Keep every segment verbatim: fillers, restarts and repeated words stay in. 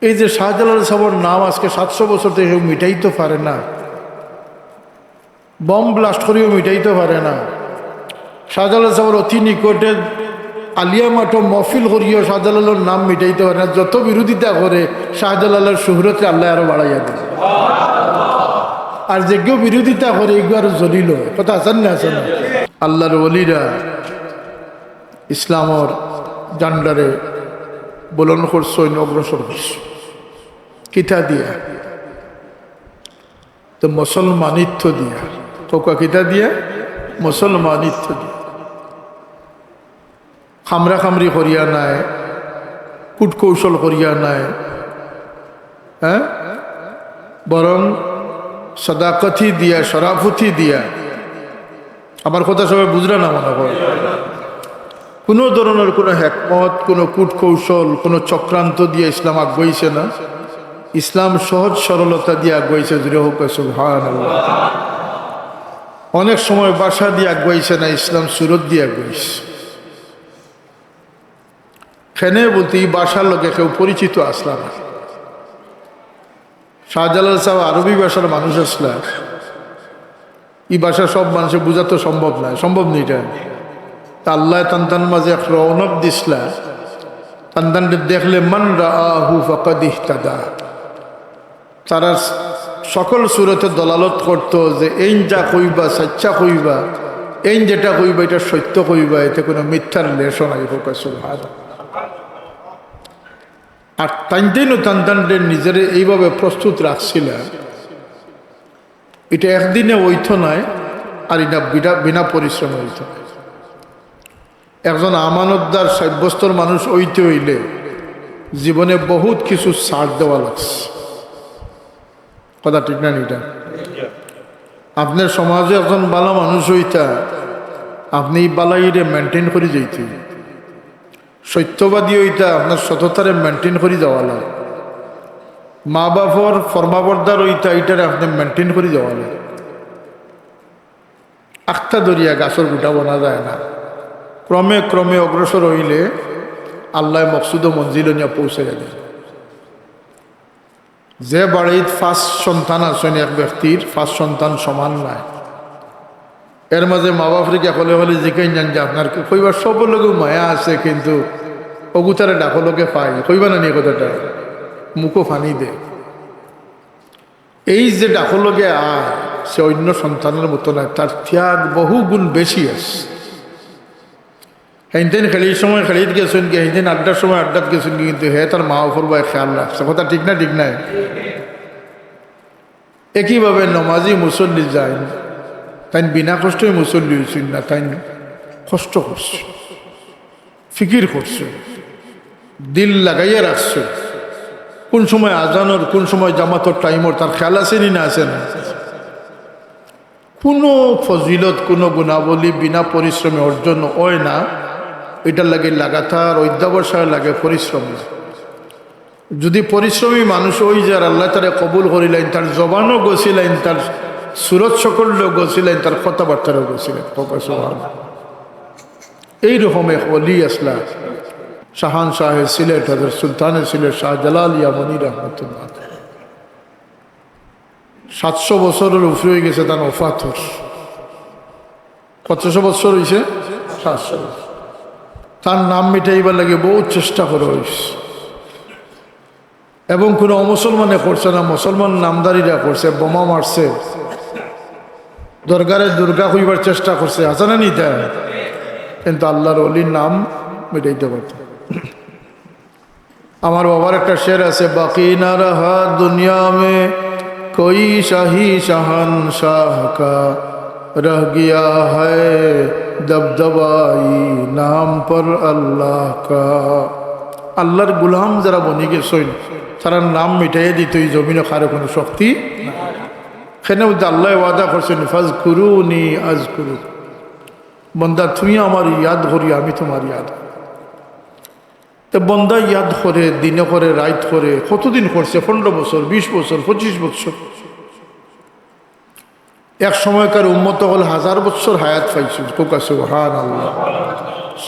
এই যে শাহজালাল সাহেবর নাম আজকে সাতশো বছর থেকে কেউ মিটাইতে পারে না, বোম ব্লাস্ট করিও মিটাইতে পারে না। শাহজালাল সাহেবর অতি নিকটে আলিয়া মাঠো মহফিল করিও শাহজালালর নাম মিটাইতে পারে না। যত বিরোধিতা করে, শাহজালালর শুহরতে আল্লায় আরো বাড়াইয়া দেয়। আর যে কেউ বিরোধিতা করে, এগুলো আরো জলিল হয়। কথা আছে না, আছে না? আল্লাহর ওলিরা ইসলামর জান্ডারে বুলন্দ করছইন, অগ্রসর করছইন। কিতা দিয়া? তো মুসলমানিত্ব দিয়া। কউক্কা কিতা দিয়া? মুসলমানিত্ব দিয়া। খামরা খামরি করিয়া নায়, কূটকৌশল করিয়া নায়, হ্যাঁ, বরং সদাকতি দিয়া, শরাফতি দিয়া। আমার কথা সবে বুঝরা না মনে কয়? কুনু ধরনর কুনু হেকমত, কুনু কূটকৌশল, কুনু চক্রান্ত দিয়া ইসলাম আগুয়াইছে না। ইসলাম সহজ সরলতা দিয়া আগুয়াইছে। জুরে কউক্কা সুবহানাল্লাহ। অনেক সময় ভাষা দিয়া আগুয়াইছে না, ইসলাম সুরত দিয়া আগুয়াইছে। কেনে বলতে ই ভাষার লগে কেউ পরিচিত আছলা না। শাহজালাল সাহেব আরবি ভাষার মানুষ আছলা। ই ভাষা সব মানুষে বুঝা তো সম্ভব নায়, সম্ভব নি ইটা? তা আল্লায় তান তান মাঝে এক রৌনক দিছলা, তান তানরে দেখলে মান রাআহু ফাকাদ ইহতাদা। তারা সকল সুরতে দলালত করতো যে এইন যা কইবা, সাচ্চা কইবা, এইন যেটা কইবা, এটা সত্য কইবা, এতে কুনু মিথ্যার লেশও নাই। কউক্কা সুবহানাল্লাহ। আর তাইন তাইনও তান তানরে নিজেরে এইভাবে প্রস্তুত রাখছিলা, এটা একদিনে অইতো নায়, আর এটা বিনা, বিনা পরিশ্রমে অইতো নায়। একজন আমানতদার সাব্যস্তর মানুষ অইতে অইলে জীবনে বহুত কিছু ছাড় দেওয়া লাগছে। কথা ঠিক না নি ইটা? আপনে সমাজো একজন ভালা মানুষ অইতা, আপনে ই ভালাইরে maintain করি যাইতে। সত্যবাদী অইতা, আপনার সততারে maintain করি যাওয়া লাগে। মা বাপর ফরমাবরদার অইতা, ইটারে আপনে maintain করি যাওয়া লাগে। আখতা ধরিয়া গাছর গুটা বনা যায় না। ক্রমে ক্রমে অগ্রসর অইলে আল্লায় মকসুদ ও মঞ্জিল নিয়া পৌঁছাইয়া দেয়। যে বাড়িত পাঁচ সন্তান আছইন এক ব্যক্তির, পাঁচ সন্তান সমান নায়। এর মাঝে মা বাপরে গিয়া হকলে হকলে জিকাইন যান যে আপনার কি কইবার, সবর লগে মায়া আছে, কিন্তু অগুতারে ডাকর লগে পাই, কইবা না নি কথাটা? মুখো পানি দে। এই যে ডাকর লগে আয়, সে অন্য সন্তানের মতো নায়, তার ত্যাগ বহু গুণ বেশি আছে। হেইনতেন খেলির সময় খেলিত গেছইন গি, হেইনতেন আড্ডার সময় আড্ডাত গেছইন গি, কিন্তু হে তার মা বাপর বায় খেয়াল রাখছে। কথা ঠিক না, ঠিক নায়? একইভাবে নমাজি মুসল্লি যাইন, তাইন বিনা কষ্টে মুসল্লি অইছইন না, তাইন কষ্ট করছইন, ফিকির করছইন, দিল লাগাইয়া রাখছইন। কোন সময় আজানর, কোন সময় জামাতর টাইমর, তার খেয়াল আছে নি না আছে না? কুনু ফজিলত, কুনু গুণাবলী বিনা পরিশ্রমে অর্জন অয় না। ইটার লাগি লাগাতার অধ্যবসায় লাগে, পরিশ্রম লাগে। যদি পরিশ্রমী মানুষ অই যায় আর আল্লায় তারে কবুল করিলাইন, তার জবানও গছিলাইন, তার সুরত সকলও গছিলাইন, তার কথাবার্তারও গছিলাইন। কউক্কা সুবহানাল্লাহ। এইরকম এক ওলি আছলা, শাহানশাহে সিলেট, হযরত সুলতানে সিলেট শাহজালাল ইয়ামানি রহমতুল্লাহ। সাতশো বছরর উপরে অইগেছে তান ওফাতর। কতশো বছর অইছে? সাতশো বছর। তার নাম মিটাইবার লাগি বহুত চেষ্টা করা অইছে, এবং কুনু অমুসলমানে করছে না, মুসলমান নামধারীরা করছে, বোমা মারছে, দরগারে দুর্গা কইবার চেষ্টা করছে, আছে না নি ইতা? কিন্তু আল্লাহর ওলির নাম মিটাইতে পারত। আমার বাবার একটা শের আছে, "বাকি না রহা দুনিয়া মে কোই শাহি শাহানশাহ কা, রহ গিয়া হ্যায় দবদবাই নাম পর আল্লাহ কা।" আল্লাহর গুলাম যারা বনি গেছইন, তারার নাম মিটাইয়া দিতে ই জমিনো কারো কুনু শক্তি নাই। কেনে বুলতে আল্লায় ওয়াদা করছইন, "ফাজকুরুনি আজকুরুকুম।" বন্দা, তুমি আমারে ইয়াদ করিও, আমি তুমারে ইয়াদ করি। তে বন্দা ইয়াদ করে, দিনে করে, রাইত করে, কতদিন করছে? পনরো বছর, বিশ বছর, পঁচিশ বছর। এক সময়কার উম্মত অকল হাজার বছর হায়াত পাইছইন। কউক্কা সুবহানাল্লাহ।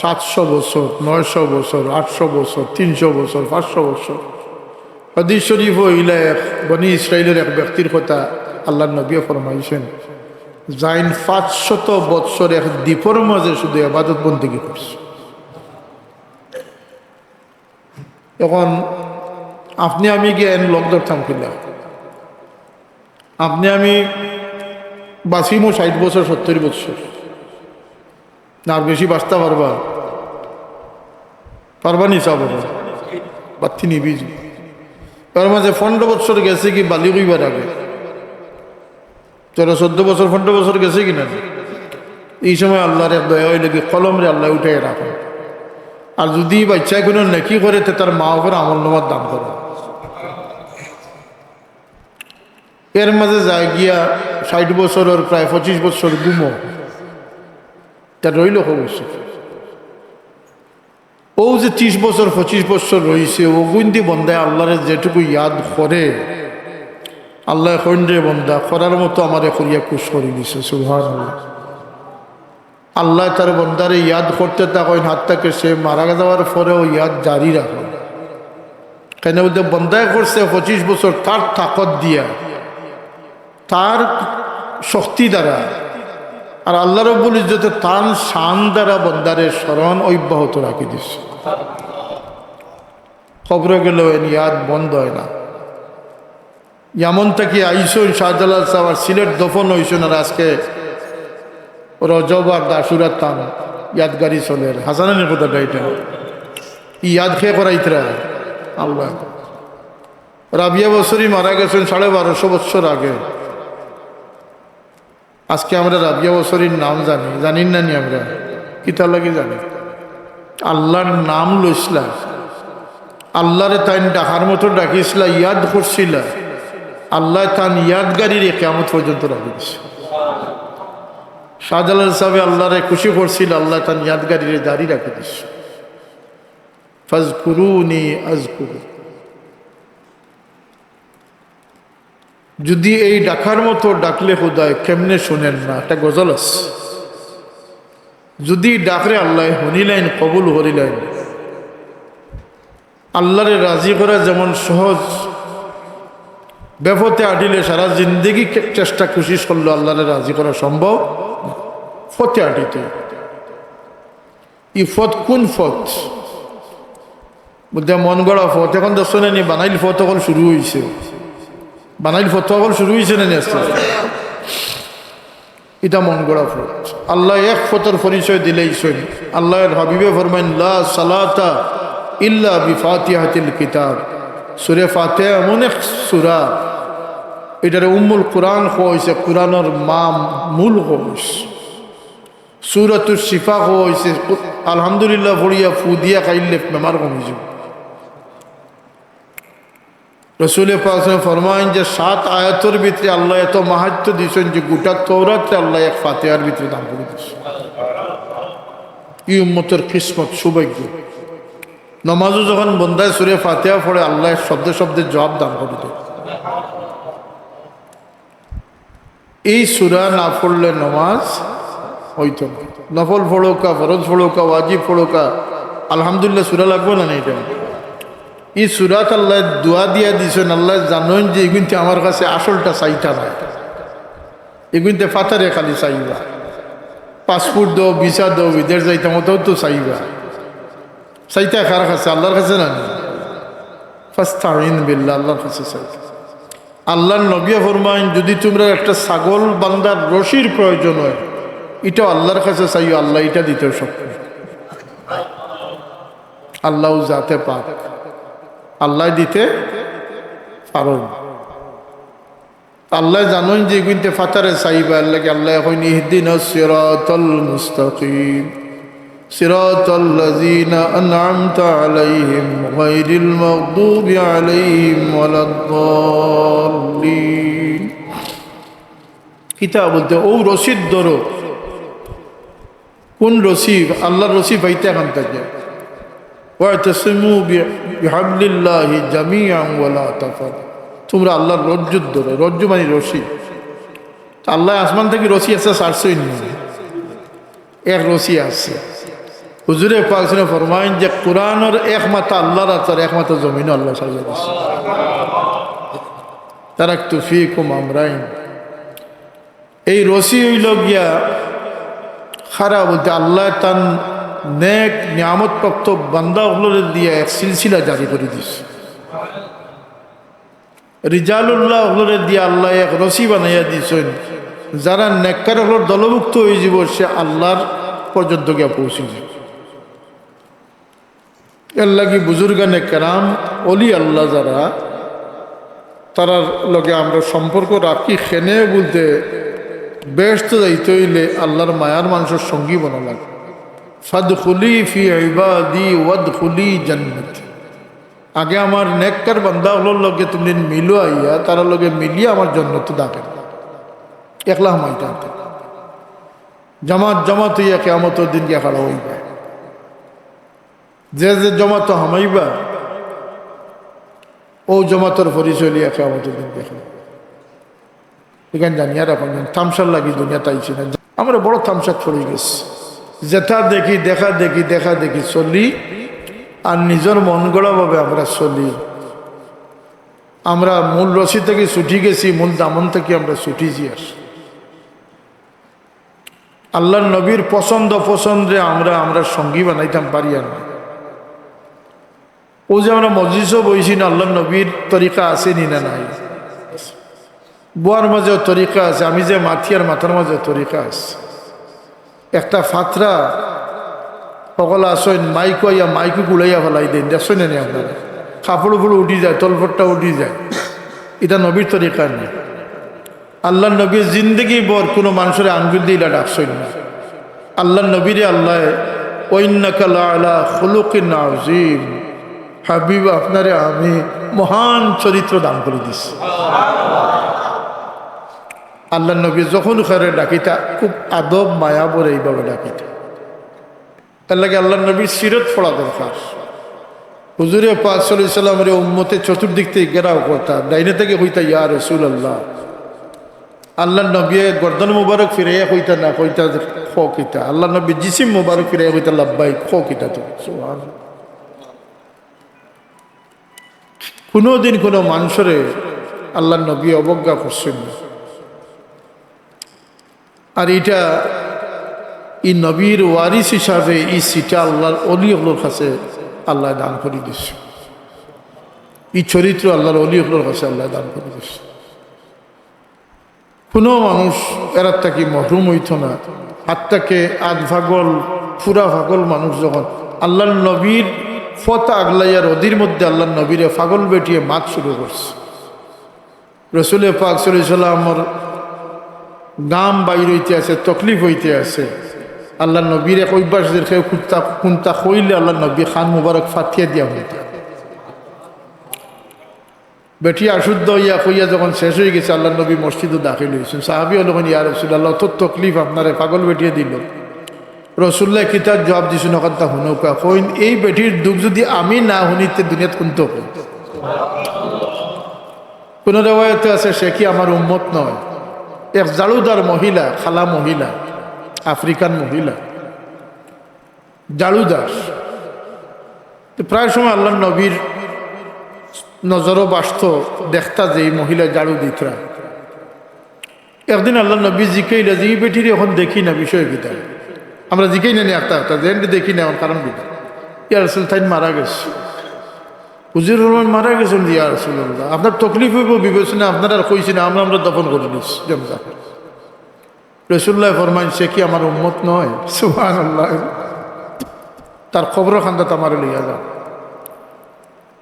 সাতশো বছর, নয়শো বছর, আটশো বছর, তিনশো বছর, পাঁচশো বছর। হাদিস শরীফো অইলা এক বনি ইসরাইলর এক ব্যক্তির কথা আল্লার নবীয়ে ফরমাইছইন, যাইন পাঁচশত বৎসর এক দ্বীপর মাঝে শুধু ইবাদত বন্দেগী করছে। এখন আপনে আমি গিয়া এন লগ ধরতাম কিলা? আপনে আমি বাঁচিমু ষাইট বছর, সত্তইর বছর, না আর বেশি বাঁচতা পারবা? পারবা নি সাব? বাত্তি নিবি যে। এর মাঝে পনরো বছর গেছে কি বালিগ অইবার আগে, তেরো চৌদ্দ বছর, পনরো বছর গেছে কি না? ই সময় আল্লার এক দয়া অইলো কি কলমরে আল্লায় উঠাইয়া রাখইন। আর যুদি বাইচ্চায় কুনু নেকি করে, তে তার মা বাপর আমলনামাত দান করে। এর মাঝে যায় গিয়া ষাইট বছরর প্রায় পঁচিশ বছর ঘুমো, তা রইলো কত বছর? অউ যে ত্রিশ বছর, পঁচিশ বছর রইছে, অগুইন্দি বন্দায় আল্লারে যেটুকু ইয়াদ করে, আল্লায় কইন, "রে বন্দা, করার মতো আমারে করিয়া খুশ করি দিছে।" সুবহানাল্লাহ। আল্লায় তার বন্দারে ইয়াদ করতে থাকইন, হাত্তা কে সে মারা যাওয়ার পরেও ইয়াদ জারি রাখইন। কেনে বুলতে বন্দায় করছে পঁচিশ বছর তার তাকত দিয়া, তার শক্তি দ্বারা, আর আল্লাহ রব্বুল ইজ্জতে তান শান দ্বারা বন্দারে স্মরণ অব্যাহত রাখি দিছে। কবরো গেলেও এন ইয়াদ বন্ধ অয় না। ইয়ামন থাকি আইছইন শাহজালাল সাব, আর সিলেট দফন অইছইন, আর আজকে রজব আর আশুরার তান ইয়াদগারি চলের। হাছা নানি কথাটা? ইটা ই ইয়াদ কে করাইতরা? আল্লাহ। রাবিয়া বসরি মারা গেছইন সাড়ে বারোশো বছর আগে। আজকে আমরা রাবিয়া বসরির নাম জানি, জানি না নি আমরা? কিতার লাগি জানি? আল্লার নাম লইছলা, আল্লারে তাইন ডাকার মতো ডাকিছলা, ইয়াদ করছিলা, আল্লায় তান ইয়াদগারিরে কিয়ামত পর্যন্ত রাখি দিছে। শাহজালাল সাবে আল্লারে খুশি করছিল, আল্লায় তান ইয়াদগারিরে জারি রাখি দিছে। "ফাজকুরুনি আজকুরু।" যুদি এই ডাকার মতো ডাকলে খুদায় কেমনে শুনেন না, একটা গজল আছে। যুদি ডাকরে আল্লায় হুনিলাইন, কবুল করিলাইন। আল্লারে রাজি করা যেমন সহজ, বেপথে আটিলে সারা জিন্দেগি কে-, চেষ্টা কুশিশ করলো আল্লারে রাজি করা সম্ভব, পথে আটিতে। ই পথ কুন পথ? বুলতে মন গড়া পথ। এখন দেখছো না নি, বানাইল পথ অকল শুরু অইছে। বানাইল পথ অকল শুরু অইছে না নি আস্তে আস্তে? ইটা মন গড়া পথ। আল্লায় এক পথর পরিচয় দিলাইছইন। আল্লার হাবিবে ফরমাইন, "লা সালাতা ইল্লা বিফাতিহাতিল কিতাব।" সূরা ফাতিহা এমন এক সূরা, ইটারে উম্মুল কুরআন কওয়া অইছে, কুরআনর মা মূল কওয়া অইছে। সূরাতুশ শিফা কওয়া অইছে। আলহামদুলিল্লাহ পড়িয়া ফু দিয়া খাইলে বেমার কমি যাইবো। রসুলে পাক সাল্লাল্লাহু আলাইহি ওয়াসাল্লাম ফরমাইন যে সাত আয়াতর ভিতরে আল্লায় এত মাহাত্ম্য দিছইন যে গোটা তৌরাতরে আল্লায় এক ফাতিহার ভিতরে দান করি দিছইন। ই উম্মতর কিসমত, সৌভাগ্য। নমাজো যখন বন্দায় সূরা ফাতিহা পড়ে, আল্লায় শব্দে শব্দে জবাব দান করি দেয়। এই সূরা না পড়লে নমাজ অইতো না। নফল পড়উক্কা, ফরজ পড়উক্কা, ওয়াজিব পড়উক্কা, আলহামদুলিল্লাহ সূরা লাগবো না নি ইটা? ই সূরাত আল্লায় দোয়া দিয়া দিছইন, আল্লায় জানইন যে ইগুইন্তে আমার কাছে আসলটা চাইতা নায়, ইগুইন্তে ফাতারে খালি চাইবা। পাসপোর্ট দেও, ভিসা দেও, বিদেশ যাইতাম, অতাউ তো চাইবা। চাইতা কার কাছে? আল্লার কাছে না নি? ফাস্তাইন বিল্লাহ, আল্লার কাছে চাইতা। আল্লার নবীয়ে ফরমাইন, যুদি তুমরার একটা ছাগল বান্ধার রশির প্রয়োজন অয়, ইটাও আল্লার কাছে চাইও, আল্লায় ইটা দিতেও সক্ষম। আল্লাহ জাতে পাক, আল্লায় দিতে পারইন। আল্লায় জানইন যে ইগুইন্তে ফাতারে চাইবা, এরলাগি আল্লায় কইন, "ইহদিনাস সিরাতাল মুস্তাকিম, সিরাতাল্লাযীনা আনআমতা আলাইহিম, গায়রিল মাগদুবি আলাইহিম ওয়ালাদ দাল্লিন।" কিতা বুলতে, অউ রশির ধরো, কুন রশি? আল্লার রশি পাইতা কান থাকি। "ওয়াতাসিমু বি-, বিহাবলিল্লাহি জামিআন ওয়ালা তাফার-" তুমরা আল্লার রজ্জুত ধরো, রজ্জু মানি রশি। তো আল্লায় আসমান থাকি রশি একটা ছাড়ছইন নি? এক রশি আছে। হুজুরে পাক সাল্লাল্লাহু আলাইহি ওয়াসাল্লাম ফরমাইন যে কোরআনর এক মাথা আল্লাহর আতো আর এক মাথা জমিনো আল্লাহ ছাড়িয়া দিছে। তারাকতু ফিকুম আমরাইন। এই রশি অইলো গিয়া খাড়া বলতে আল্লাহ তান নেক নিয়ামতপ্রাপ্ত বান্দা অকলরে দিয়া এক সিলসিলা জারি করি দিছে। রিজালুল্লাহ অকলরে দিয়া আল্লাহ এক রশি বানাইয়া দিছইন, যারা নেককার অকলর দলভুক্ত অইযিবো, সে আল্লাহর পর্যন্ত গিয়া পৌঁছিযিবো। এরলাগি বুজুর্গানে কেরাম, অলি আল্লাহ যারা, তারার লগে আমরা সম্পর্ক রাখি, কেনে বলতে বেহেস্তো যাইতে অইলে আল্লাহর মায়ার মানষর সঙ্গী বনা লাগে। ফাদখুলি ফি ইবাদি ওয়াদখুলি জান্নাতি। আগে আমার নেককার বান্দা অকলর লগে তুমি মিলো আইয়া, তারার লগে মিলিয়া আমার জন্নতো দাখিল। একলা হামাইতা আনতে। জামাত জামাত অইয়া কিয়ামতর দিন গিয়া খাড়া অইবা। যে যে জমাতো হামাইবা, অউ জমাতর পরিচয় লইয়া কিয়ামতর দিন দেখবা। ইখান জানিয়া রাখইন, তামশার লাগি দুনিয়াত আইছি না। আমরা বড় তামশাত পড়ি গেছি। যেটা দেখি, দেখা দেখি, দেখা দেখি চলি, আর নিজর মন গড়া ভাবে আমরা চলি। আমরা মূল রশি থাকি ছুটি গেছি, মূল দামন থাকি আমরা ছুটি যাইয়ার। আল্লাহর নবীর পছন্দ অপছন্দরে আমরা, আমরা সঙ্গী বানাইতাম পারি আর না। অউ যে আমরা মজলিসো বইছি না, আল্লাহর নবীর তরিকা আছে নি না নাই? বওয়ার মাঝেও তরিকা আছে, আমি যে মাতি আর মাতার মাঝেও তরিকা আছে। একটা ফাতরা হকল আছইন, মাইকো আইয়া মাইকো গুড়াইয়া ফালাই দেইন, দেখছইন না নি আপনারা? কাপড় উপরে উঠি যায়, তলপটটা উঠি যায়, ইটা নবীর তরিকা নায়। আল্লাহর নবী জিন্দেগি ভর কুনু মানষরে আঙ্গুল দিয়া ইলা ডাকছইন না। আল্লাহর নবীরে আল্লায়, "ওয়া ইন্নাকা লাআলা খুলুকিন আযীম।" হাবিব, আপনারে আমি মহান চরিত্র দান করি দিছি। আল্লাহর নবী যখন কেউরে ডাকিতা, খুব আদব মায়া ভরে এইভাবে ডাকিতা। এরলাগি আল্লাহর নবীর সিরত পড়া দরকার। হুজুরে পাক সাল্লাল্লাহু আলাইহি ওয়াসাল্লামরে উম্মতে চতুর্দিক থাকি ঘেরাও করতা, ডাইনে থাকি কইতা, "ইয়া রাসূলুল্লাহ।" আল্লাহর নবীয়ে গর্দন মুবারক ফিরাইয়া কইতা না, কইতা, "কও কিতা?" আল্লাহর নবী জিসিম মুবারক ফিরাইয়া কইতা, "লাব্বাইক, কও কিতা তুমি?" সুবহানাল্লাহ। কুনুদিন কুনু মানষরে আল্লাহর নবী অবজ্ঞা করছইন না। আর ইটা, ই নবীর ওয়ারিস হিসাবে ই সিটটা আল্লাহর অলি অকলর কাছে আল্লায় দান করি দিছে। ই চরিত্র আল্লাহর অলি অকলর কাছে আল্লায় দান করি দিছে। কুনু মানুষ এরার থাকি মহরুম অইতো না। আত থাকি আধ পাগল, পুরা পাগল মানুষ যখন আল্লাহর নবীর পথ আগলাইয়ার, অদির মধ্যে আল্লাহর নবীরে পাগল বেটিয়ে মাত শুরু করছে। রসুলে পাক সাল্লাল্লাহু আলাইহি ওয়াসাল্লামর ঘাম বাইর অইতে আছে, তকলিফ অইতে আছে। আল্লাহর নবীর এক অভ্যাস আছে, কেউ কুন্তা, কুন্তা কইলে আল্লাহর নবী কান মুবারক ফাতিয়া দিয়া হুনতা। বেটি অশুদ্ধ অইয়া কইয়া যখন শেষ অইগেছে, আল্লাহর নবী মসজিদো দাখিল অইছইন। সাহাবী অকলে কইন, "ইয়া রাসূলুল্লাহ, অত তকলিফ আপনারে পাগল বেটিয়ে দিলো।" রসুলুল্লায় কিতা জুয়াব দিছইন, অখানতা হুনউক্কা। কইন, "এই বেটির দুখ যুদি আমি না হুনি, তে দুনিয়াত কুন্তা অইবো?" কুনু রেওয়ায়েতে আছে, "সে কি আমার উম্মত নয়?" এক ঝাড়ুদার মহিলা, কালা মহিলা, আফ্রিকান মহিলা, ঝাড়ুদার। তো প্রায় সময় আল্লাহর নবীর নজরো বাসতো, দেখতা যে ই মহিলা ঝাড়ু দিতরা। একদিন আল্লাহর নবী জিকাইলা যে, "ই বেটিরে অখন দেখি না, বিষয় কিতা?" আমরা জিকাই না নি একটা একটা, "যে এনরে দেখি না, অখন কারণ কিতা?" "ইয়া রাসূল, তাইন মারা গেছে।" হুজুরে ফরমাইন, "মারা গেছইন?" "জি, ইয়া রাসূলুল্লাহ।" "আপনার তকলিফ অইবো বিবেচনায় আপনারে আর কইছি না, আমরা, আমরা দফন করি নিছি, জানাজা।" রসুলুল্লায় ফরমাইন, "সে কি আমার উম্মত নয়?" সুবহানাল্লাহ। "তার কবরর কান্দাত আমারে লইয়া যাও।"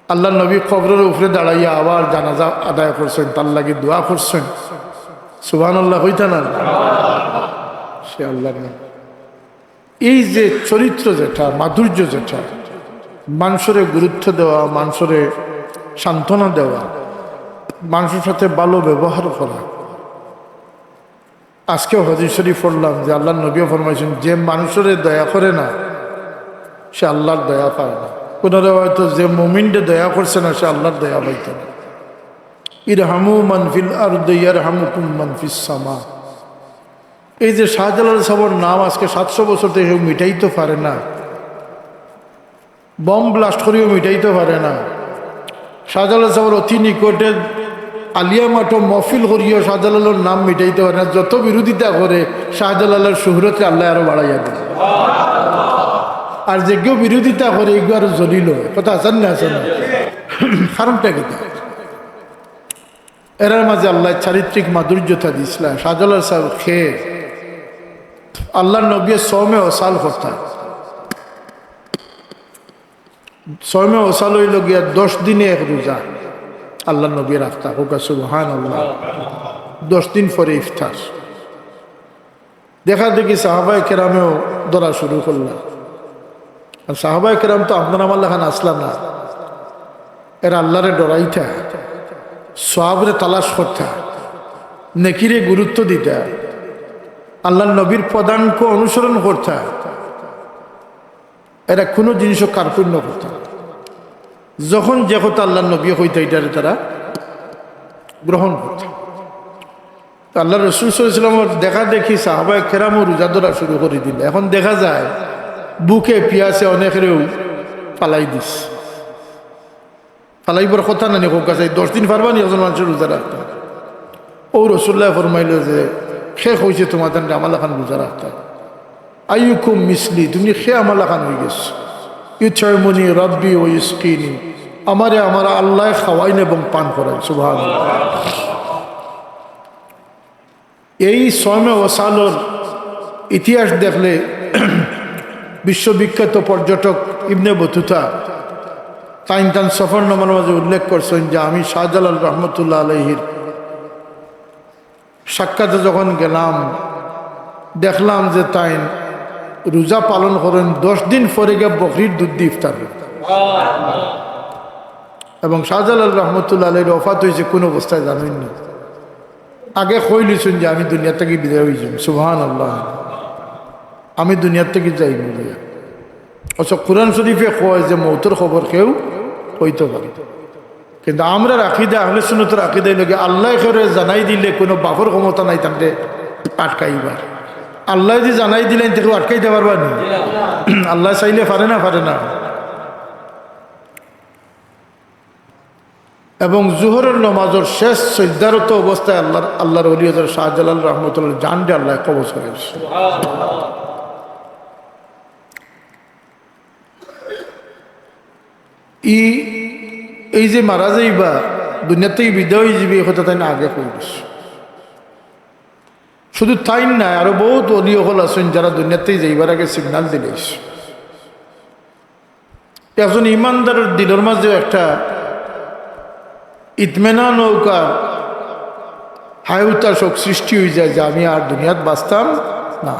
আল্লাহর নবী কবরর উপরে দাঁড়াইয়া আবার জানাজা আদায় করছইন, তার লাগি দোয়া করছইন। সুবহানাল্লাহ কইতা না? সে আল্লাহর নবী। এই যে চরিত্র যেটা, মাধুর্য যেটা, মানষরে গুরুত্ব দেওয়া, মানষরে সান্ত্বনা দেওয়া, মানষর সাথে ভালো ব্যবহার করা, আজকেও হাদিস শরীফ পড়লাম যে আল্লাহর নবীও ফরমাইছইন, "যে মানষরে দয়া করে না, সে আল্লাহর দয়া পায় না।" কুনু রেওয়ায়েতো, "যে মুমিনরে দয়া করছে না, সে আল্লাহর দয়া পাইতো না।" ইরহামু মান ফিল আরদি ইয়ারহামুকুম মান ফিস সামা। এই যে শাহজালাল সাবর নাম আজকে সাতশো বছর থাকি কেউ মিটাইতো পারে না, বোম ব্লাস্ট করিও মিটাইতো পারে না। শাহজালাল সাবর অতি নিকটে আলিয়া মাঠো মহফিল করিও শাহজালালর নাম মিটাইতো পারে না। যত বিরোধিতা করে, শাহজালালর শুহরতরে আল্লায় আরো বাড়াইয়া দেয়। আর যেগু বিরোধিতা করে, ইগু আরো জলিল অয়। কথা আছে না, আছে না? কারণটা কিতা? এরার মাঝে আল্লায় চারিত্রিক মাধুর্যতা দিছলা। শাহজালাল সাব কে আল্লার নবীয়ে সওমে ওসাল করতা। সওমে ওসাল অইলো গিয়া দশ দিনে এক রোজা আল্লার নবীয়ে রাখতা। কউক্কা সুবহানাল্লাহ। দশ দিন পরে ইফতার। দেখা দেখি সাহাবায়ে কেরামেও ধরা শুরু করলা। আর সাহাবায়ে কেরাম তো আপনার আমার লাখান আছলা না, এরা আল্লারে ডরাইতা, সওয়াবরে তালাশ করতা, নেকিরে গুরুত্ব দিতা, আল্লার নবীর পদাঙ্ক অনুসরণ করতা। এরা কুনু জিনিসও কার্পণ্য করতা না। যখন যে কথা আল্লার নবীয়ে কইতা, ইটারে তারা গ্রহণ করতা। তো আল্লার রসুল সাল্লাল্লাহু আলাইহি ওয়াসাল্লামর দেখা দেখি সাহাবায়ে কেরামও রোজা ধরা শুরু করি দিলা। এখন দেখা যায় বুকে পিয়াসে অনেকরেউ ফালাই দিছে। ফালাইবার কথা না নি, কউক্কা চাই, দশ দিন পারবা নি একজন মানষে রোজা রাখতা? অউ রসুলুল্লায় ফরমাইলা যে, কে কইছে তুমার তানরে আমার লাখান রোজা রাখতা? আইয়ুকুম মিসলি, তুমি কে আমার লাখান অইগেছো? ইউতইমুনি রাব্বি ওয়া ইউসকিনি, আমারে আমার আল্লায় খাওয়াইন এবং পান করাইন। সুবহানাল্লাহ। এই সওমে ওসালর ইতিহাস দেখলে বিশ্ববিখ্যাত পর্যটক ইবনে বতুতা তাইন তান সফরনামার মাঝে উল্লেখ করছইন যে, আমি শাহজালাল রহমতুল্লাহ আলাইহির সাক্ষাতে যখন গেলাম, দেখলাম যে তাইন রোজা পালন করইন, দশ দিন পরে গিয়া বকরির দুধ দি ইফতার করইন। এবং শাহজালাল রহমতুল্লাহ আলাইহির ওফাত অইছে কুন অবস্থায় জানইন নি? আগে কইলিছইন যে আমি দুনিয়া থাকি বিদায় অইযাইমু। সুবহানাল্লাহ। আমি দুনিয়া থাকি যাইমু গিয়া। অথচ কুরআন শরীফে কয় যে মউতর খবর কেউ কইতো পারে। কিন্তু আমরার আকিদা, আহলে সুন্নতর আকিদা অইলো গি, আল্লায় কেউরে জানাই দিলে কুনু বাপর ক্ষমতা নাই তানরে আটকাইবার। আল্লায় যদি জানাই দিলে, ইনতে কেউ আটকাইতা পারবা নি? আল্লায় চাইলে পারে না, পারে না। এবং জোহরর নমাজর শেষ সইজদারত অবস্থায় আল্লার, আল্লার ওলি হযরত শাহজালাল রহমতুল্লাহ জানরে আল্লায় কবজ করাইছে। ই, এই যে মারা যাইবা, দুনিয়া থাকি বিদায় অইযিবা, ই কথা তাইন আগে কইলিছইন। শুধু তাইন নায়, আরো বউত ওলি অকল আছইন যারা দুনিয়া থাকি যাইবার আগে সিগনাল দিলাইছইন। একজন ইমানদারর দিলর মাঝে একটা ইতমিনান অউক আর হায় হুতাশ অউক সৃষ্টি অইযায় যে আমি আর দুনিয়াত বাঁচতাম না।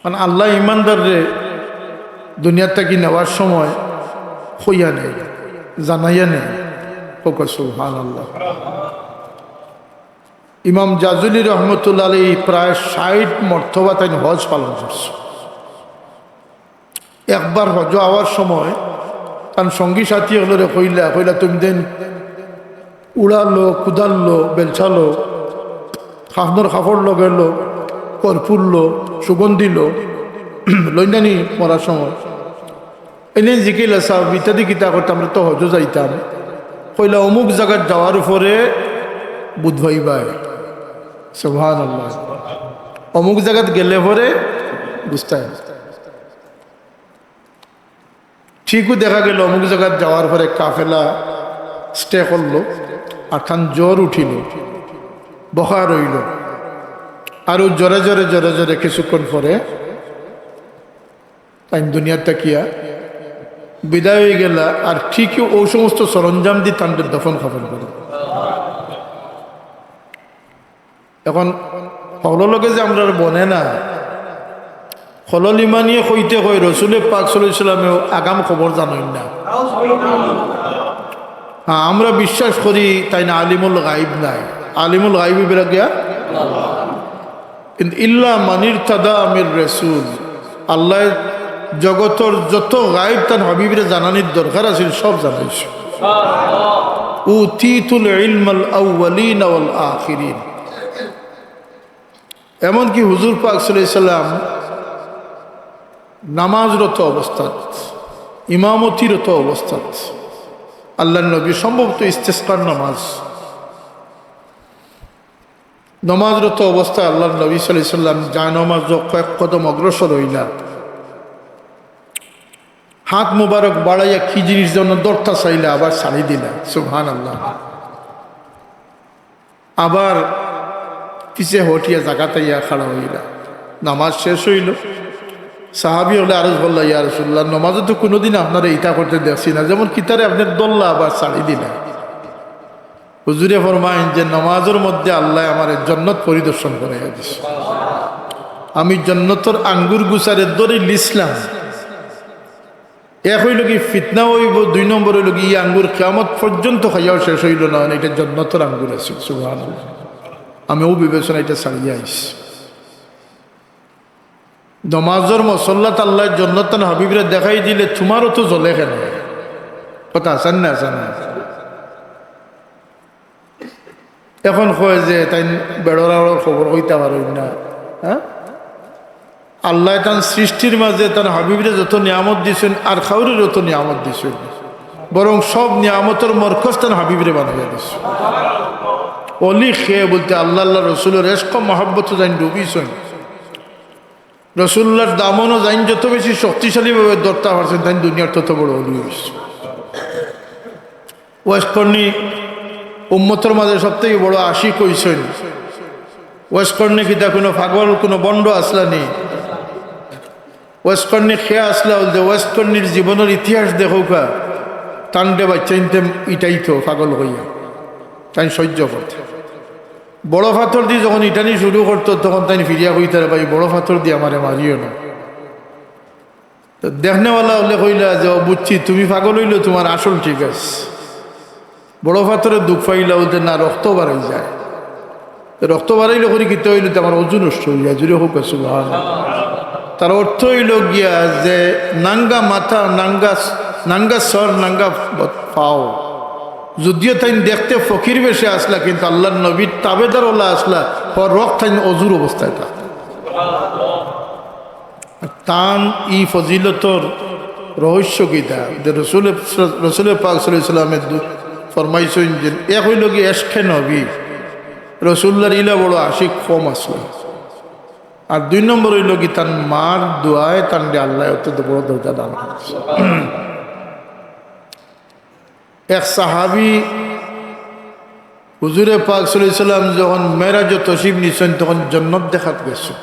কারণ আল্লায় ইমানদাররে দুনিয়া থাকি নেওয়ার সময় কইয়া নেয়, জানাইয়া নেয়। কউক্কা সুবহানাল্লাহ। ইমাম জাজুলি রহমতুল্লাহ আলাইহি প্রায় ষাইট মর্তবা তাইন হজ পালন করছইন। একবার হজো আওয়ার সময় তান সঙ্গী সাথী অকলরে কইলা, কইলা, তুমি দেন উড়ালো, কুদাললো, বেলচালো, কাফনর কাপড় লগে লো, কর্পূরলো, সুগন্ধিলো, লইন্নানি মরার সময়। এনে জিকিলা, সাব, ইতা দি কিতা করতাম, আমরা তো হজো যাইতাম। কইলা, অমুক জাগাত যাওয়ার পরে বুঝবায়। সুবহানাল্লাহ। অমুক জাগাত গেলে পরে বুঝতায়। ঠিকউ দেখা গেল, অমুক জাগাত যাওয়ার পরে কাফেলা stay করলো, আর তান জ্বর উঠিল, বখা রইল, আরো জ্বরে জ্বরে, জ্বরে জ্বরে কিছুক্ষণ পরে তাইন দুনিয়া থাকিয়া বিদায় অইগেলা। আর ঠিকউ অউ সমস্ত সরঞ্জাম দি তানরে দফন কাফন করে। এখন হকলর লগে যে আমরার বনে না, হকল ইমানিয়ে কইতে কয়, রসুলে পাক সাল্লাল্লাহু আলাইহি ওয়াসাল্লামেও আগাম খবর জানইন না। হ্যাঁ, আমরা বিশ্বাস করি তাইন আলিমুল গাইব নায়, আলিমুল গাইব ইবরা গিয়া। কিন্তু ইল্লা মানিরতাদা মির রাসূল, আল্লায় জগতর যত গাইব তান হাবিবরে জানানির দরকার আছিল, সব জানাইছইন। উতিতুল ইলমাল আউয়ালিন ওয়াল আখিরিন। এমনকি হুজুর পাক সাল্লাল্লাহু আলাইহি ওয়াসাল্লাম নামাজরত অবস্থাত ইমামতিরত অবস্থাত আল্লাহর নবী সম্ভবত ইস্তেসকার নামাজ, নামাজরত অবস্থায় আল্লাহর নবী সাল্লাল্লাহু আলাইহি সাল্লাম জায়নামাজো কয়েক কদম অগ্রসর অইলা, হাত মুবারক বাড়াইয়া কি জিনিস যেন ধরতা চাইলা, আবার ছাড়ি দিলা। সুবহানাল্লাহ। আবার পিছে হটিয়া জাগাত আইয়া খাড়া অইলা। নামাজ শেষ অইলো। সাহাবী অকলে আরজ করলা, "ইয়া রাসূলুল্লাহ, নামাজো তো কুনুদিন আপনারে ইতা করতে দেখছি না, যেমন কিতারে আপনে ধরলা আবার ছাড়ি দিলা।" হুজুরে ফরমাইন যে, "নামাজর মধ্যে আল্লায় আমারে জন্নত পরিদর্শন করাইয়া দিছে। আমি জন্নতর আঙ্গুর গুছারে ধরিলিছলাম।" এক অইলো কি ফিতনা অইবো, দুই নম্বর অইলো কি ই আঙ্গুর কিয়ামত পর্যন্ত খাইয়াও শেষ অইলো না, ইটা জন্নতর আঙ্গুর আছিল। সুবহানাল্লাহ। আমি অউ বিবেচনায় ইটা ছাড়িয়া আইছি। নামাজর মুসল্লাত আল্লায় জন্নত তান হাবিবরে দেখাই দিলে তুমারও তো জ্বলে কেনে? কথা আছে না, আছে না? এখন কয় যে তাইন বেড়ার খবর কইতা পারইন না, হ্যাঁ? আল্লায় তান সৃষ্টির মাঝে তান হাবিবরে যত নিয়ামত দিছইন, আর কাউরে যত নিয়ামত দিছইন, বরং সব নিয়ামতর মরকজ তান হাবিবরে বানাইয়া দিছইন। অলি কে বলতে আল্লাহ, আল্লাহ রসুলর ইশক মহব্বতো যাইন ডুবিছইন। রসুলুল্লাহর দামনো যাইন যত বেশি শক্তিশালীভাবে ধরতা পারছইন, তাইন দুনিয়ার তত বড় অলি অইছইন। ওয়েস কর্নি উম্মতর মাঝে সব থাকি বড় আশিক অইছইন। ওয়েস কর্নি কিতা কুনু পাগল, কুনু ভন্ড আছলা নি? ওয়েস কর্নি কে আছলা বলতে, ওয়েস কর্নির জীবনর ইতিহাস দেখউক্কা, তানরে বাচ্চাইন্তে ইটাইতো পাগল কইয়া, তাইন সইজ্য করতা। বড় পাথর দি যখন ইটানি শুরু করতো, তখন তাইন ফিরিয়া কইতা, "রে ভাই, বড় পাথর দি আমারে মারিও না।" তো দেখনেওয়ালা অকলে কইলা যে, "ও বুঝছি, তুমি পাগল অইলেও তুমার আসল ঠিক আছে। বড় পাথরে দুখ পাইলা বলতে না, রক্ত বাড়াই যায়। তো রক্ত বাড়াইলে করি কিতা অইলো, তো আমার অজু নষ্ট অই যায়।" জুরে কউক্কা সুবহানাল্লাহ। তার অর্থ অইলো গিয়া যে নাঙ্গা মাথা, নাঙ্গা, নাঙ্গা সর, নাঙ্গা পাও, যদিও তাইন দেখতে ফকির বেশে আছলা, কিন্তু আল্লাহর নবীর তাবেদার অলা আছলা, অউ রক্ত তাইন অজুর অবস্থায় থাকতা। তান ই ফজিলতর রহস্য কিতা? যে রসুল, রসুল পাক সাল্লাল্লাহু আলাইহি ওয়াসাল্লামে দু-, ফরমাইছইন যে এক অইলো কি ইশকে নবী, রসুলুল্লাহর ইলা বড় আশিক কম আছলা, আর দুই নম্বর অইলো কি তান মার দোয়ায় তানরে আল্লায় অত্যন্ত বড় দরজা দান করছে। এক সাহাবী হুজুরে পাক সাল্লাল্লাহু আলাইহি ওয়াসাল্লাম যখন মেরাজো তশরিফ নিছইন, তখন জন্নত দেখাত গেছইন।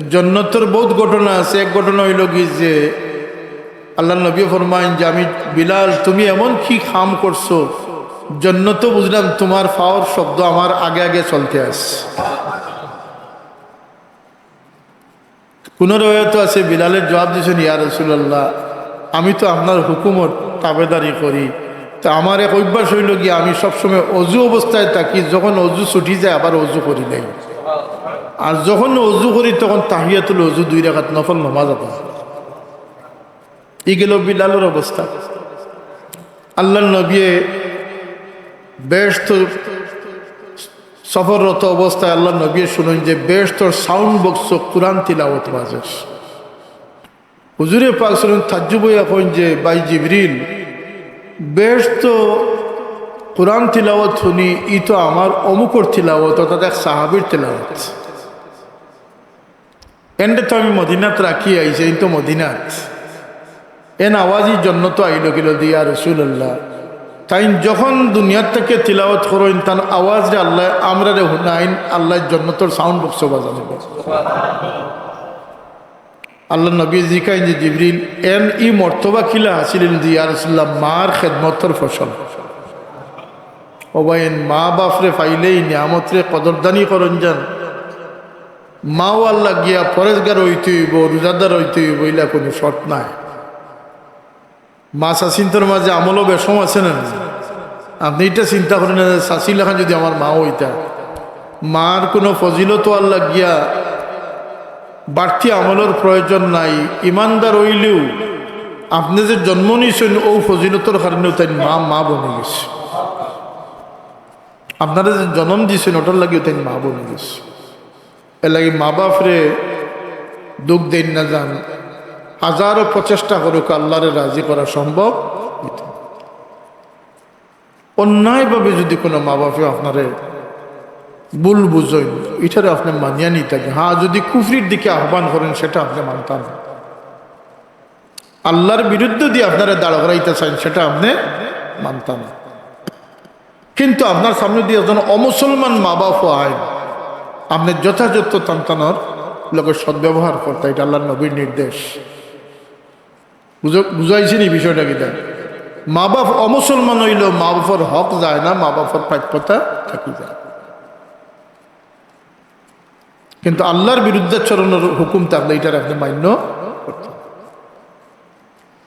জন্নতর বউত ঘটনা আছে। এক ঘটনা অইলো কি যে আল্লাহর নবীয়ে ফরমাইন যে, "আমি বিলাল, তুমি এমন কি কাম করছো, জন্নতো বুঝলাম তুমার পাওর শব্দ আমার আগে আগে চলতে আছে।" কুনু রেওয়ায়েতো আছে, বিলালে জুয়াব দিছইন, "ইয়া রাসুলাল্লাহ, আমি তো আপনার হুকুমর তাবেদারি করি, তো আমার এক অভ্যাস অইলো কি, আমি সবসময় অজু অবস্থায় থাকি, যখন অজু ছুটি যায় আবার অজু করি নেই, আর যখন অজু করি তখন তাহিয়াতুল অজু দুই রাকাত নফল নামাজ আদায় করি।" ই গেলো বিলালর অবস্থা। আল্লাহর নবীয়ে বেহেশতো সফররত অবস্থায় আল্লাহর নবীয়ে শুনইন যে বেহেশতর সাউন্ড বক্সো কুরআন তিলাওয়াত বাজের। হুজুরে পাক সাল্লাল্লাহু আলাইহি ওয়াসাল্লাম তাজ্জুব অইয়া কইন যে, "ভাই জিবরিল, বেহেশতো কুরআন তিলাওয়াত হুনি, ই তো আমার অমুকর তিলাওয়াত, অর্থাৎ এক সাহাবীর তিলাওয়াত।" এনরে তো আমি মদিনাত রাখি আইছি, এইন তো মদিনাত। এন আওয়াজ ই জন্নতো আইলো কিলা দি, ইয়া রাসুলাল্লাহ। তাইন যখন দুনিয়ার থাকি তিলাওয়াত করইন, তান আওয়াজরে আল্লায় আমরারে হুনাইন, আল্লায় জন্নতর সাউন্ড বক্সো বাজানিবো। আল্লাহর নবীয়ে জিকাইন যে, "জিবরিল, এন ই মর্তবা কিলা হাসিল অইল দি, ইয়া রাসুলাল্লাহ?" মার খেদমতর ফসল। ও ভাই, এন মা বাফরে পাইলে ই নিয়ামতরে কদরদানি করইন যান। মা অওয়ার লাগিয়া পরেজগার অইতে অইবো, রোজাদার অইতে অইবো, ইলা কুনু শর্ত নাই। মা চাচিন্তর মাঝে আমলও বেশকম আছে না? আপনে ইটা চিন্তা করইন না যে চাচি লাখান যুদি আমার মা অইতা, মার কুনু ফজিলত অওয়ার লাগিয়া বাড়তি আমলর প্রয়োজন নাই। ইমানদার অইলেও আপনে যে জন্ম নিছইন, অউ ফজিলতর কারণেউ তাইন মা, মা বনি গেছে। আপনারে যে জনম দিছইন, অটার লাগিও তাইন মা বনি গেছে। এরলাগি মা বাফরে দুখ দেইন না যান। হাজারো প্রচেষ্টা করুক, আল্লাহরে রাজি করা সম্ভব হইতো না। অন্যায়ভাবে যদি কোনো মা বাপে আপনারে ভুল বুঝইন, ইটারে আপনে মানিয়া নিতা। হ্যাঁ, যদি কুফরির দিকে আহ্বান করেন, সেটা আপনে মানতা না। আল্লাহর বিরুদ্ধে যদি আপনারে দাঁড় করাইতা চাইন, সেটা আপনে মানতা না। কিন্তু আপনার সামনেদি একজন অমুসলমান মা বাপ আইন, আপনে যথাযথ তান তানর লগে সদ্ব্যবহার করতা, ইটা আল্লাহর নবীর নির্দেশ। বুঝ-, বুঝাইছি নি বিষয়টা কিতা? মা বাপ অমুসলমান অইলেও মা বাপর হক যায় না, মা বাপর প্রাপ্যতা থাকি যায়। কিন্তু আল্লাহর বিরুদ্ধাচরণর হুকুম থাকলে ইটারে আপনে মান্য করতা।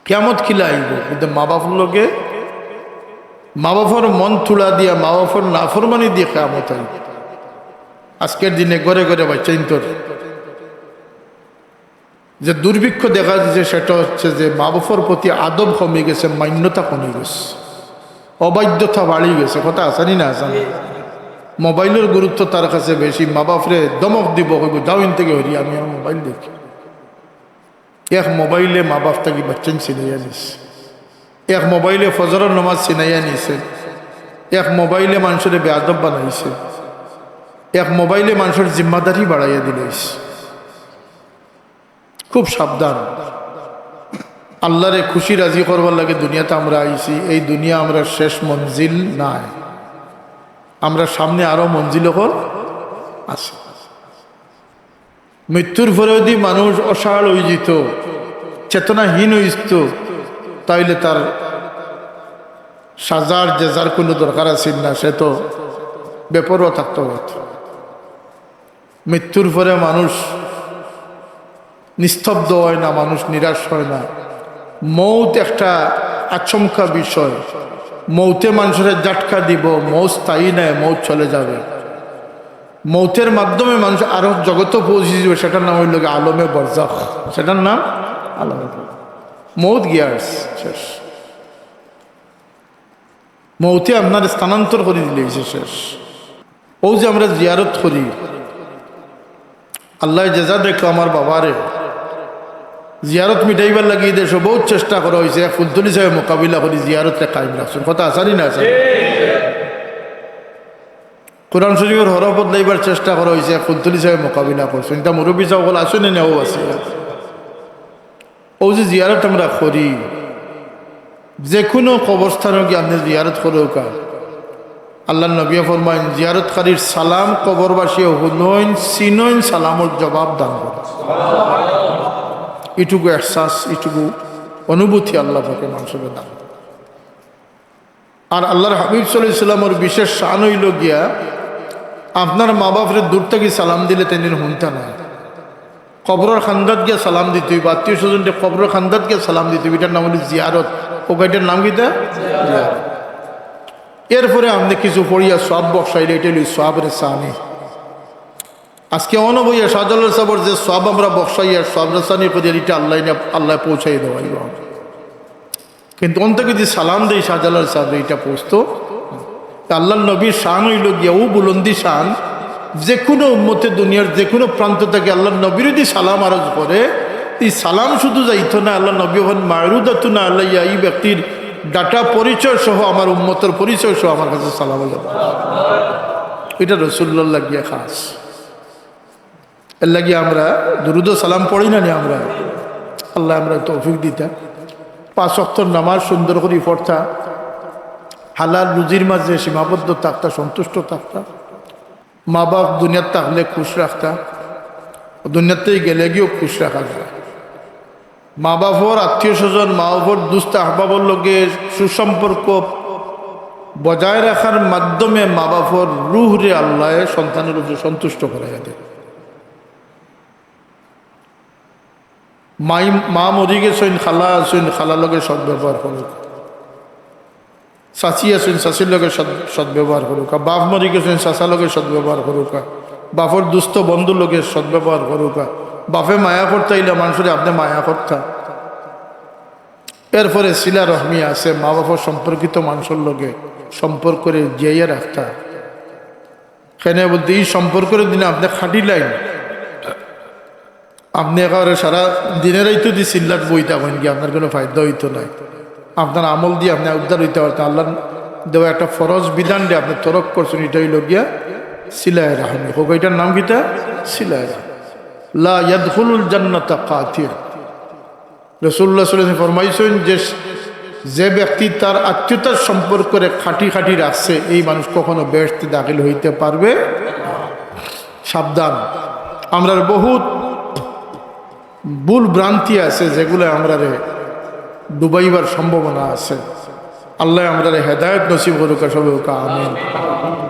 কিয়ামত কিলা আইব? কিন্তু মা বাপর লগে, মা বাপর মন তুড়া দিয়া, মা বাপর নাফরমানি দিয়া কিয়ামত আইব। আজকের দিনে ঘরে ঘরে বাচ্চাইন্তর যে দুর্ভিক্ষ দেখা দিছে, সেটা হচ্ছে যে মা বাপর প্রতি আদব কমি গেছে, মান্যতা কমি গেছে, অবাধ্যতা বাড়ি গেছে। কথা আছে নি না আছে নি? মোবাইলর গুরুত্ব তার কাছে বেশি। মা বাপরে ধমক দিব, কইব, "যাও ইন থাকি হরি, আমি আমার মোবাইল দেখি।" এক মোবাইলে মা বাপ থাকি বাচ্চাইন ছিনাইয়া নিছে, এক মোবাইলে ফজরর নামাজ ছিনাইয়া নিছে, এক মোবাইলে মানুষরে বেয়াদব বানাইছে, এক মোবাইলে মানুষর জিম্মাদারি বাড়াইয়া দিলাইছে। খুব সাবধান। আল্লাহরে খুশি রাজি করবার লাগি দুনিয়াত আমরা আইছি। এই দুনিয়া আমরার শেষ মঞ্জিল নায়, আমরার সামনে আরো মঞ্জিল অকল আছে। মৃত্যুর পরে যদি মানুষ অসাড় অইযিত, চেতনাহীন অইযিত, তাইলে তার সাজার যে যার কোনো দরকার আছিল না, সে তো বেপরোয়া থাকতে পারত। মৃত্যুর পরে মানুষ নিস্তব্ধ হয় না, মানুষ নিরাশ হয় না। মৌত একটা আচমকা বিষয়। মৌতে মানুষরে ঝাটকা দিব, মৌত স্থায়ী নয়, মৌত চলে যাবে। মৌতের মাধ্যমে মানুষ আরো জগতে পৌঁছে যাবে, সেটার নাম হইল গিয়ে আলমে বরজাখ। সেটার নাম আলমে বরজাখ। মৌত গিয়া শেষ। মৌতে আপনার স্থানান্তর করি দিলাইছে, শেষ। ও যে আমরা জিয়ারত করি, আল্লাহ যেজা দেখো আমার বাবারে, জিয়ারত মিটাইবার লাগি দেশো বহুত চেষ্টা করা হইছে। এক ফুলতলি সাহেব মোকাবিলা করি জিয়ারতরে কায়েম রাখছইন। কথা আছে নি না আছে? কোরআন শরীফর হরফ বদলাইবার চেষ্টা করা হইছে, এক ফুলতলি সাহেব মোকাবিলা করছইন। ইতা মুরব্বী সাহেব অকল আছইন নি? ও আছে। ও যে জিয়ারত আমরা করি, যে কোনো কবরস্থানো গিয়া আপনে জিয়ারত করউক্কা, আল্লাহর নবীয়ে ফরমাইন, "জিয়ারতকারীর সালাম কবরবাসীয়ে হুনইন, চিনইন, সালামর জবাব দান করইন।" ইটুকু এহসাস, ইটুকু অনুভূতি আল্লাহ পাকে মানুষরে দান করইন। আর আল্লাহর হাবিব সাল্লাল্লাহু আলাইহি ওয়াসাল্লামর বিশেষ শান অইল গিয়া, আপনার মা বাপরে দূর থাকি সালাম দিলে তাইন হুনতা না। কবরর কান্দাত গিয়া সালাম দিতে হইব, আত্মীয় স্বজনরে কবরর কান্দাত গিয়া সালাম দিতে হইব। ইটার নাম অইল জিয়ারত। ও, ইটার নাম কিতা? জিয়ারত। এরপরে আপনে কিছু পড়িয়া সওয়াব বখশাইলে, ইটা অইল সওয়াব রেসানি। আজকে অনো বইয়া শাহজালাল সাহেবর যে সওয়াব আমরা বখশাইয়া সওয়াব রেসানি করি, ইটা আল্লাহ না, আল্লাহ পৌঁছাই দেওয়াইব। কিন্তু অন থাকি যদি সালাম দেই শাহজালাল সাহেব, ইটা পৌঁছতো। তা আল্লাহর নবীর শান অইল গিয়া ও বুলন্দি শান, যে কোনো উম্মতে দুনিয়ার যে কোনো প্রান্ত থাকি আল্লাহর নবীর যদি সালাম আরজ করে, এই সালাম শুধু যাইতো না, আল্লাহর নবী হন মারুদাতুনা আলাইয়া, এই ব্যক্তির ডাটা পরিচয় সহ আমার উম্মতর পরিচয় সহ আমার কাছে সালাম যাইবো। ইটা রাসূলুল্লাহর লাগিয়া খাস। এর লাগি আমরা দুরুদ ও সালাম পড়ি না নি আমরা? আল্লাহ আমরা তৌফিক দিতা। পাঁচ ওয়াক্তর নামাজ সুন্দর করি পড়তা, হালাল রুজির মাঝে সীমাবদ্ধ থাকতা, সন্তুষ্ট থাকতা। মা বাপ দুনিয়াত থাকলে খুশ রাখতা, দুনিয়াত থাকি গেলে গিয়াও খুশ রাখা যায়। মা বাপর আত্মীয় স্বজন, মা বাপর দুস্ত আহবাবর লগে সুসম্পর্ক বজায় রাখার মাধ্যমে মা বাপর রুহরে আল্লায় সন্তানর উপরে সন্তুষ্ট করাইয়া দেয়। মাই, মা মরি গেছইন, খালা আছইন, খালার লগে সদ্ব্যবহার করুক। চাচি আছইন, চাচির লগে সদ-, সদ্ব্যবহার করুকা। বাপ মরি গেছইন, চাচার লগে সদ্ব্যবহার করুকা। বাপর দুস্ত বন্ধুর লগে সদ্ব্যবহার করুকা। বাপে মায়া করতা অইলে মানুষরে আপনে মায়া করতা। এরপরে সিলা রহমি আছে, মা বাপর সম্পর্কিত মানুষর লগে সম্পর্করে জিয়াইয়া রাখতা। কেনে বলতে, এই সম্পর্কর দিনে আপনে খাটিলাইন, আপনে একেবারে সারা দিনে রাইতো দি চিল্লাত বই থাকইন গিয়া, আপনার কোনো ফায়দা অইতো নায়। আপনার আমল দি আপনে উদ্ধার অইতা পারতা। আল্লার দেওয়া একটা ফরজ বিধানরে আপনে তরক করছইন, ইটা অইলো গিয়া সিলায়ে রাহমি। কউক্কা, ইটার নাম কিতা? সিলায়ে রাহমি। লা ইয়াদখুলুল জান্নাতা কাতিআ। রাসূলুল্লাহ সাল্লাল্লাহু আলাইহি ওয়াসাল্লাম ফরমাইছইন যে, যে ব্যক্তি তার আত্মীয়তার সম্পর্করে কাটি কাটি রাখছে, এই মানুষ কখনো বেহেশতে দাখিল অইতে পারবে না। সাবধান, আমরার বহুত ভুল ভ্রান্তি আছে, যেগুলা আমরারে ডুবাইবার সম্ভাবনা আছে। আল্লায় আমরারে হেদায়েত নসিব করুক্কা, সবে কউক্কা আমিন।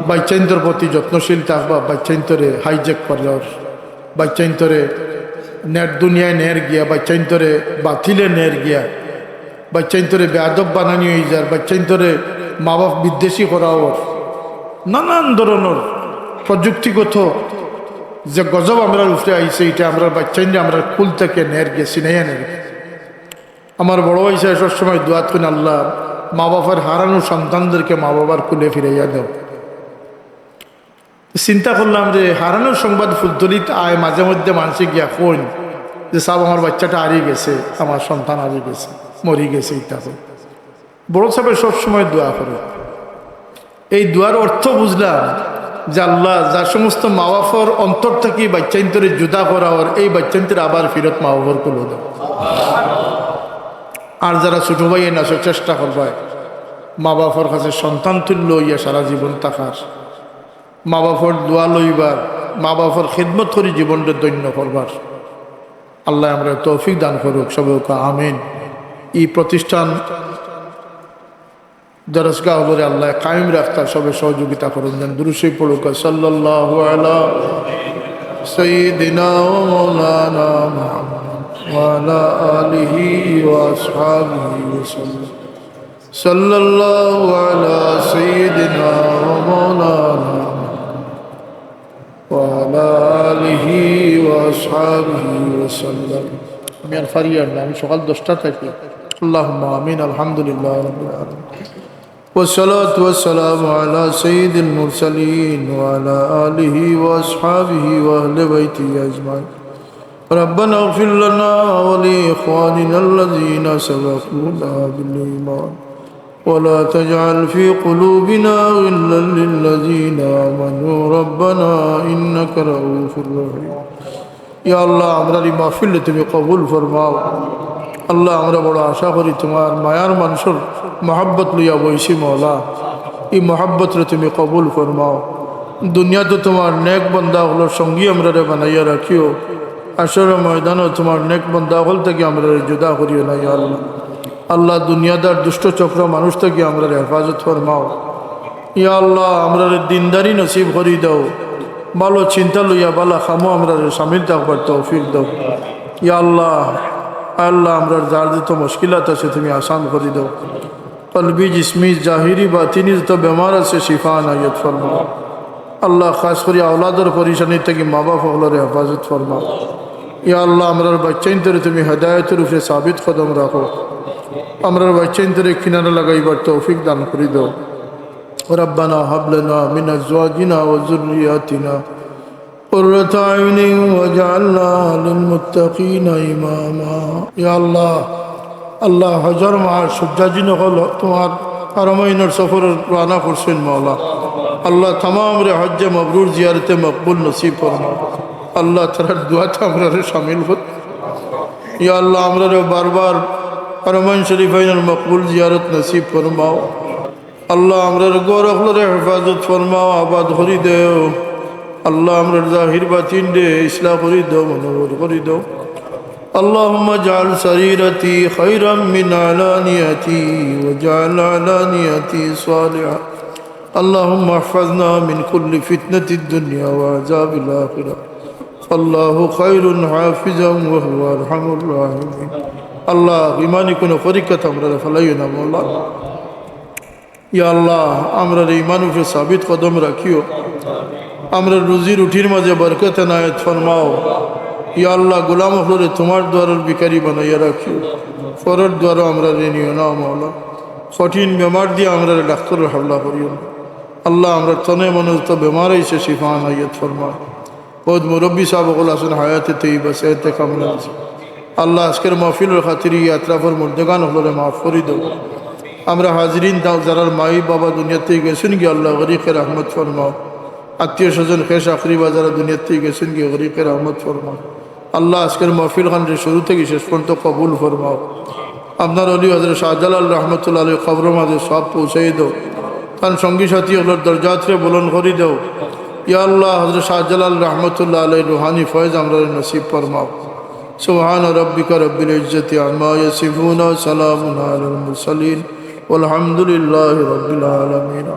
বাইচ্চাইন্তর প্রতি যত্নশীল থাকবা, বাইচ্চাইন্তরে hijack করলর, বাইচ্চাইন্তরে নেট দুনিয়ায় নের গিয়া, বাইচ্চাইন্তরে বাতিলে নের গিয়া, বাইচ্চাইন্তরে বেয়াদব বানানি অইযার, বাইচ্চাইন্তরে মা-বাফ বিদ্বেষী করা অর, নানান ধরনর প্রযুক্তিগত যে গজব আমরার উপরে আইছে, ইটা আমরার বাইচ্চাইন্তরে আমরার কুল থাকি নের গিয়া, ছিনাইয়া নের গিয়া। আমার বড় ভাইসাবে সবসময় দোয়াত কইন, "আল্লাহ, মা-বাফর হারানো সন্তানদেরকে মা-বাবার কুলে ফিরাইয়া দেও।" চিন্তা করলাম যে হারানোর সংবাদ ফুলতলিত আয়, মাঝে মধ্যে মানষে গিয়া কইন যে, "সাব, আমার বাইচ্চাটা হারি গেছে, আমার সন্তান হারি গেছে, মরি গেছে," ইতা কইন। বড় সাবে সবসময় দোয়া করে। এই দোয়ার অর্থ বুঝলাম যে, আল্লাহ, যে সমস্ত মা-বাফর অন্তর থাকি বাইচ্চাইন্তরে জুদা করা অর, এই বাইচ্চাইন্তরে আবার ফিরত মা-বাফর কুলো দেও। আর যারা ছোট ভাইয়াইন আছো, চেষ্টা করবায় মা-বাফর কাছে সন্তান তুল্য অইয়া সারা জীবন থাকার। মা-বাফর দোয়া লইবার, মা-বাফর খিদমত করি জীবনরে ধন্য করবার। আল্লায় আমরারে তৌফিক দান করুক, সবে কউক্কা আমিন। ই প্রতিষ্ঠান দরসগাহ অকলরে আল্লায় কায়েম রাখতা, সবে সহযোগিতা করুন। যেন দুরূদ শরীফ পড়ুক্কা, সাল্লাল্লাহু আলা সাইয়্যিদিনা ওয়া মাওলানা মুহাম্মদ ওয়া আলা আলিহি ওয়া আসহাবিহি ওয়া সাল্লাম। সাল্লাল্লাহু আলা সাইয়্যিদিনা ওয়া মাওলানা মুহাম্মদ ওয়া আলা আলিহি ওয়া আসহাবিহি ওয়া সাল্লাম। আমি আর পারিয়ার না, আমি সকাল দশটা থাকি। আল্লাহুম্মা আমিন, আলহামদুলিল্লাহি রাব্বিল আলামিন। والصلاة والسلام على سيد المرسلين وعلى آله وأصحابه وأهل بيته أجمعين. ربنا اغفر لنا ولإخواننا الذين سبقونا بالإيمان ولا تجعل في قلوبنا غلا للذين آمنوا ربنا إنك رؤوف رحيم. ইয়া আল্লাহ, আমরার ই মাহফিলরে তুমি কবুল ফরমাও। আল্লাহ, আমরা বড় আশা করি তোমার মায়ার মানুষর মহব্বত লইয়া বইছি মওলা, ই মহব্বতরে তুমি কবুল ফরমাও। দুনিয়াত তোমার নেক বান্দা অকলর সঙ্গী আমরারে বানাইয়া রাখিও, হাশরর ময়দানো তোমার নেক বান্দা অকল থাকি আমরারে জুদা করিও না ইয়া আল্লাহ। আল্লাহ, দুনিয়াদার দুষ্ট চক্র মানুষ থাকি আমরারে হেফাজত ফরমাও। ইয়া আল্লাহ, আমরারে দিনদারি নসিব করি দেও, ভালো চিন্তা লইয়া ভালা কামো আমরারে শামিল থাকবার তৌফিক দেও। ইয়া আল্লাহ, আল্লাহ, আমরার যার যত মুশকিলাত আছে তুমি আসান করি দেও। কলবি, জিসমি, জাহিরি, বাতিনি যত বেমার আছে শিফা এনায়েত ফরমাও। আল্লাহ, খাস করি আওলাদর পরেশানি থাকি মা-বাফ অকলরে হেফাজত ফরমাও। ইয়া আল্লাহ, আমরার বাইচ্চাইন্তরে তুমি হেদায়েতর উপরে সাবিত কদম রাখো। আমরার বাইচ্চাইন্তরে কিনারা লাগাইবার তৌফিক দান করি দেও। ربنا هب لنا من أزواجنا وذرياتنا قرة أعين واجعلنا للمتقين إماما. ইয়া আল্লাহ, আল্লাহ, হজর মাস হুজ্জাজিন অকল তোমার হারামাইনর সফরর রওয়ানা করছইন মওলা। আল্লাহ, তামামরে হজ্জে মবরুর, জিয়ারতে মকবুল নসিব ফরমাও। আল্লাহ, তারার দোয়াত আমরারে শামিল কর। ইয়া আল্লাহ, আমরারে বারবার হারামাইন শরীফাইনর মকবুল জিয়ারত নসিব ফরমাও। আল্লাহ, আমরার ঘর অকলরে হেফাজত ফরমাও, আবাদ করি দেও। আল্লাহ, আমরার জাহির বাতিনরে ইসলাহ করি দেও, মনোহর করি দেও। اللهم اجعل سريرتي خيرا من علانيتي واجعل علانيتي صالحة. اللهم احفظنا من كل فتنة الدنيا وعذاب الآخرة. فالله خير حافظا وهو أرحم الراحمين. আল্লাহ, ইমানি কোনো পরীক্ষাত আমরারে ফালাইও না মওলা। ইয়া আল্লাহ, আমরারে ইমান উপরে সাবিত কদম রাখিও। আমরার রুজি রুটির মাঝে বরকত এনায়েত ফরমাও। ইয়া আল্লাহ, গোলাম অকলরে তোমার দুয়ারর ভিখারি বানাইয়া রাখিও। পরর দুয়ারো আমরারে নিও না মওলা। কঠিন বেমার দিয়া আমরারে ডাক্তরর হাওলা করিও না। আল্লাহ, আমরার তনে মনে যত বেমার আইছে শিফা এনায়েত ফরমাও। বহুত মুরব্বী সাহেব অকল আছইন, হায়াতে তৈবা, সেহতে কামনা আছে। আল্লাহ, আজকের মাহফিলর খাতিরে এই আতরাফর মুর্দেগান অকলরে মাফ করি দেও। আমরা হাজিরিন, যারার মাই বাবা দুনিয়া থাকি গেছইন গি, আল্লাহ গরিকে রহমত ফরমাও। আত্মীয় স্বজন, খেশ আকরিবা যারা দুনিয়া থাকি গেছইন গি, গরিকে রহমত ফরমাও। আল্লাহ, আজকের মাহফিল খানরে শুরু থাকি শেষ পর্যন্ত কবুল ফরমাও। আপনার অলি হজরত শাহজালাল রহমতুল্লাহ আলাইহির কবরর মাঝে সওয়াব পৌঁছাই দেও। তান সঙ্গী সাথী অকলর দরজাতরে বুলন্দ করি দেও। ইয়া আল্লাহ, হজরত শাহজালাল রহমতুল্লাহ আলাইহির রুহানি ফয়েজ আমরারে নসিব ফরমাও। سبحان ربك رب العزة عما يصفون وسلام على المرسلين والحمد لله رب العالمين.